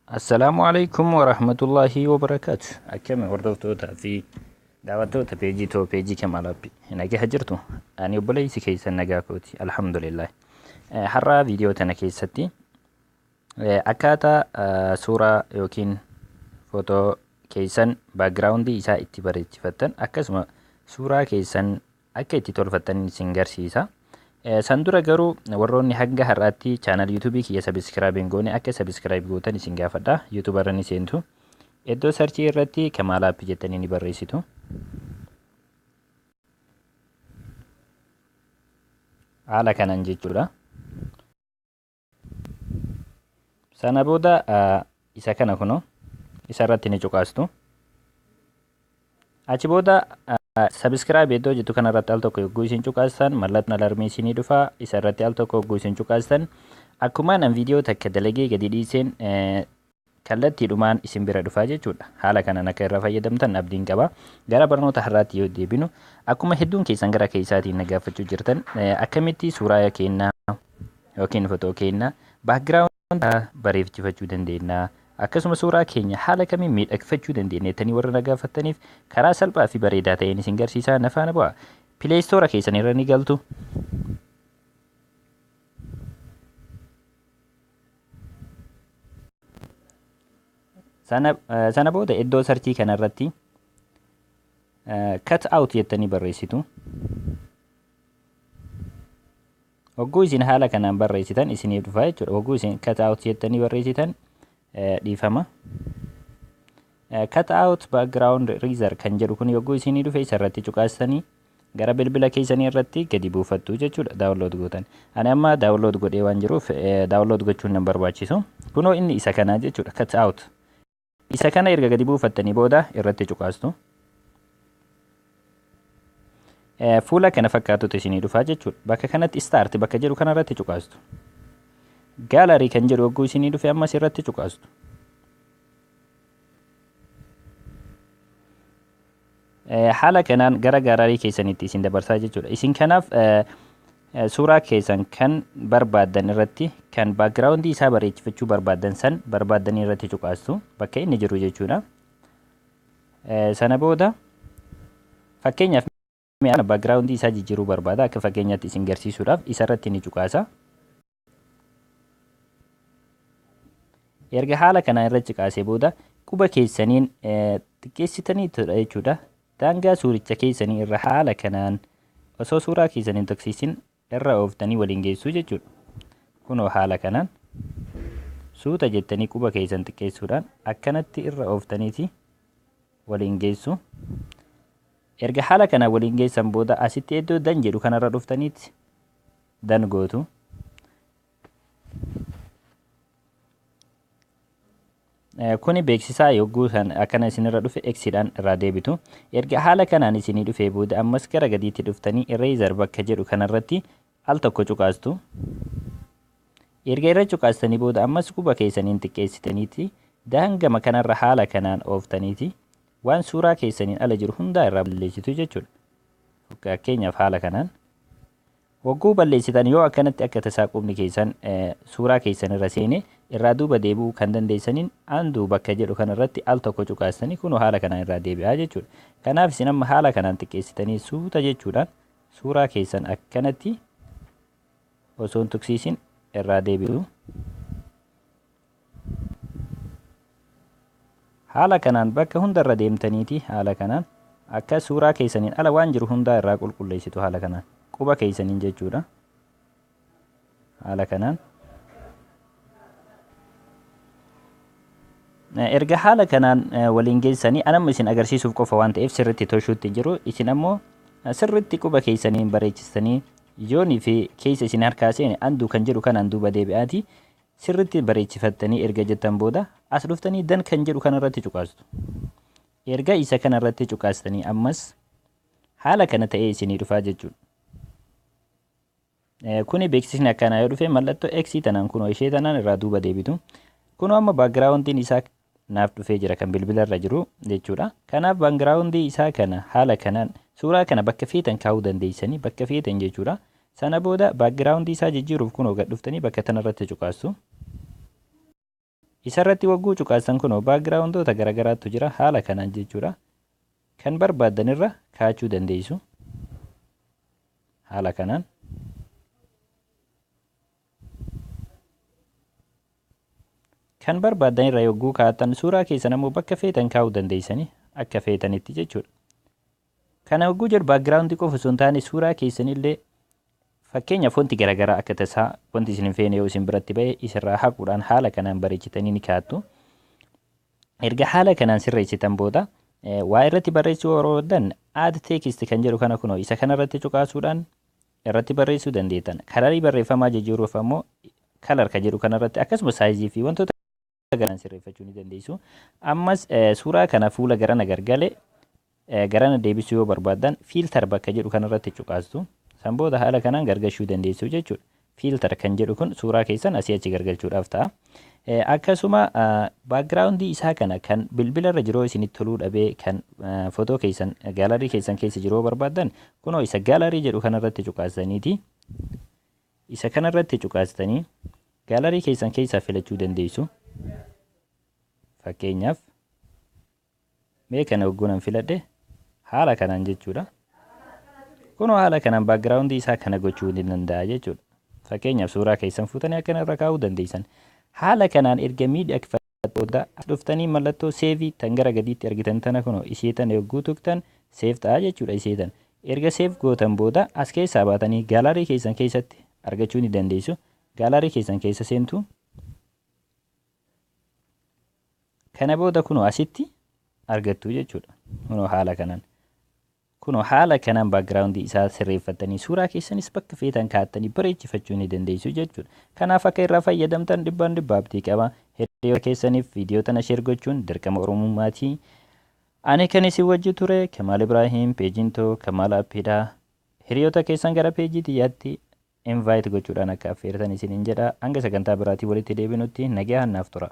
Assalaamu alaikum warahmatullaahi wabarakaatu. Akkami hordoftootaa fi daawwattoota peejii too peejii Kamaal Abbi. Nagaa jirtu? Ani obboleessi keessan nagaa kooti. Alhamdulillah. Har'a viidiyoo tana keessatti akkaataa suuraa yookiin footoo keessan baakgiraawundii isaa itti bareechifattan akkasuma suuraa keessan akka itti tolfattan isin garsiisa. San dura garuu warroonni hanga har'aatti chaanal yuutuubii kiyya sabiskiraayib hin goone akka sabiskiraayib gootan isin gaafadha. Yuutuuba irra ni seentu. Iddoo sarchii irratti Kamaal App jettanii ni barreessitu. Haala kanaan jechuudha. Sana booda isa kana kunoo isa irratti ni cuqaastu. Achi booda sabiskiraayib iddoo jettu kanarratti al tokko yogguu isin cuqaastan mallattoon alarmii isinii dhufa. Isa irratti al tokko yogguu isin cuqaastan akkumaan an viidiyoo takka dalagee gadi dhiiseen kallattiidhumaan isin bira dhufaa jechuudha. Haala kanaan akka irraa fayyadamtan abdiin qaba. Gara barnoota har'aatti yoo deebinu akkuma hedduun keessan gara keessaatiin na gaafachuu jirtan akkamitti suuraa keenna yookiin fotoo keenna baakgiraawundi bareechifachuu dandeenya. Akkasuma suuraa keenya haala kamiin miidhagfachuu dandeenya jettanii warra na gaafattaniif karaa salphaa fi bareedaa ta'een isin garsiisaa na faana bu'aa. Pileestoora keessan irra ni galtu. Sana booda iddoo sarchii kanarratti cut out jettanii barreessitu. Hogguu isin haala kanaan barreessitan isiniif dhufa jechuudha. Hogguu isin cut out jettanii barreessitan dhiifama. Cut out background eraser kan jedhu kun yogguu isinii dhufe isa irratti cuqaastanii gara bilbila keessanii irratti gadi buufattu jechuudha. Download gootan. Ani amma download godhee waan jiruuf download gochuun nan barbaachisu. Kunoo inni isa kanaa jechuudha. Cut out. Isa kana erga gadi buufattanii booda irratti cuqaastu. Fuula kana fakkaatutu isinii dhufaa jechuudha. Bakka kanatti start bakka jedhu kanarratti cuqaastu. Gallery kan jedhu yogguu isinii dhufe ammas irratti cuqaastu. Haala kanaan gara gallery keessanitti isin dabarsaa jechuudha. Isin kanaaf suuraa keessan kan barbaaddan irratti kan baakgiraawundii isaa bareechifachuu barbaaddan san barbaaddanii irratti cuqaastu bakka inni jiru jechuudha. Sana booda fakkeenyaaf baakgiraawundii isaa jijjiiruu barbaada akka fakkeenyaatti isin garsiisuudhaaf isa irratti ni cuqaasa. Erga haala kanaan irra cuqaasee booda quba keessaniin xiqqeessitanii jechuudha. Daangaa suuricha keessanii irra haala kanaan osoo suuraa keessan hin tuqsiisin irra ooftanii waliin geessuu jechuudha. Kunoo haala kanaan suuta jettanii quba keessan xiqqeessuudhaan akkanatti irra ooftaniiti waliin geessu. Erga haala kanaan waliin geessan booda asitti iddoo dan jedhu kanarra dhuftaniiti dan gootu. Kuni beeksisaa yogguu san akkana isinirra dhufe X'dhaan irraa deebitu. Erga haala kanaan isinii dhufee booda ammas gara gadiitti dhuftanii eraser bakka jedhu kanarratti al tokko cuqaastu. Erga irra cuqaastanii booda ammas quba keessaniin xiqqeessitaniiti daangama kanarra haala kanaan ooftaniiti waan suuraa keessaniin ala jiru hundaa irraa balleessitu jechuudha. Fakkeenyaaf haala kanaan. Hogguu balleessitan yoo akkanatti akka tasaa qubni keessan suuraa keessan irra seene irraa duuba deebi'uu kan dandeessaniin undo bakka jedhu kanarratti al tokko cuqaastanii kunoo haala kanaan irraa deebi'aa jechuudha. Kanaaf isin amma haala kanaan xiqqeessitanii suuta jechuudhaan suuraa keessan akkanatti osoo hin tuqsiisin irraa deebi'u. Haala kanaan bakka hundarra deemtaniiti haala kanaan akka suuraa keessaniin ala waan jiru hundaa irraa qulqulleessitu haala kanaan quba keessaniin jechuudha. Haala kanaan. Erga haala kanaan waliin geessanii anamma isin agarsiisuuf qofa waan ta'eef sirriitti toshuutti jiru isin ammoo sirriitti quba keessaniin bareechistanii yoonii fi keessa isin harkaa seene undo kan jedhu kanaan duuba deebi'aati sirriitti bareechifattanii erga jettan booda as dhuftanii dan kan jedhu kanarratti cuqaastu. Erga isa kanarratti cuqaastanii ammas haala kana ta'ee isinii dhufaa jechuudha. Kuni beeksisni akkanaa yoo dhufe mallattoo X tanaan kunoo ishee tanaan irraa duuba deebitu. Kunoo amma baakgiraawundiin isaa naaf dhufee jira kan bilbila irra jiru jechuudha. Kanaaf baakgiraawundii isaa kana haala kanaan suuraa kana bakka feetan kaa'uu dandeessanii bakka feetan jechuudha. Sana booda baakgiraawundii isaa jijjiiruuf kunoo gad dhuftanii bakka tanarratti cuqaastu. Isarratti wagguu cuqaastan kunoo backgroundoota garaagaraatu jira haala kanaan jechuudha. Kan barbaaddan irra kaa'achuu dandeessu. Haala kanaan. Kan barbaaddan irra yogguu kaa'attan suuraa keessan ammoo bakka feetan kaa'uu dandeessanii akka feetanitti jechuudha. Kana yogguu jedhu backgroundii qofa osoo hin taane suuraa keessanillee, fakkeenyaaf, wanti garaagaraa akka tasaa wanti isin hin feene yoo isin biratti ba'e, isirraa haquudhaan haala kanaan bareechitanii ni kaa'attu. Erga haala kanaan sirreessitan booda waa irratti barreessuu barbaadan, "add text" kan jedhu kana kunoo isa kanarratti cuqaasuudhaan irratti barreessuu dandeettan. Colorii barreeffamaa jijjiiruuf ammoo "color" kan jedhu kanarratti, akkasuma sizeii fi wantoota kanaan sirreeffachuu ni dandeessu. Ammas suuraa kana fuula garana gargale garana deebisuu yoo barbaaddan, "filter" bakka jedhu kanarratti cuqaastu. San booda haala kanaan gargashuu dandeessu jechuudha. "Filter" kan jedhu kun suuraa keessan asii achi gargalchuudhaaf ta'a. Akkasuma backgroundii isaa kana kan bilbila irra jiru isinitti toluu dhabee, kan footoo keessan gallery keessan keessa jiru barbaaddan, kunoo isa "gallery" jedhu kanarratti cuqaasaniiti. Isa kanarratti cuqaastanii gallery keessan keessaa filachuu dandeessu. Fakkeenyaaf, mee kana hogguunan filadhe haala kanaan jechuudha. Kunoo haala kanaan backgroundii isaa kana gochuu ni danda'a jechuudha. Fakkeenyaaf, suuraa keessan fuutanii akkana irra kaa'uu dandeessan. Haala kanaan erga miidhagfatan booda dhuftanii mallattoo saveii tan gara gadiitti argitan tana, kunoo ishee tana yogguu tuqtan save ta'a jechuudha ishee tan. Erga save gootan booda as keessaa baatanii gallery keessan keessatti argachuu ni dandeessu. Gallery keessan keessa seentu. Kana booda kunoo asitti argattu jechuudha. Kunoo haala kanaan. Kunoo haala kanaan backgroundii isaa sirreeffattanii suuraa keessanis bakka feetan kaa'attanii bareechifachuu ni dandeessu jechuudha. Kanaaf akka irraa fayyadamtan dhibbaan dhibba abdii qaba. Hiriyoota keessaniif viidiyoo tana share gochuun dirqama Oromummaati. Ani kan isin wajji ture Kamaal Ibraahim, peejiin too Kamaal Appiidha. Hiriyoota keessan gara peejii xiyyaatti invite gochuudhaan akka affeertan isiniin jedha. Hanga sagantaa biraatii walitti deebinutti nagaan naaf tura.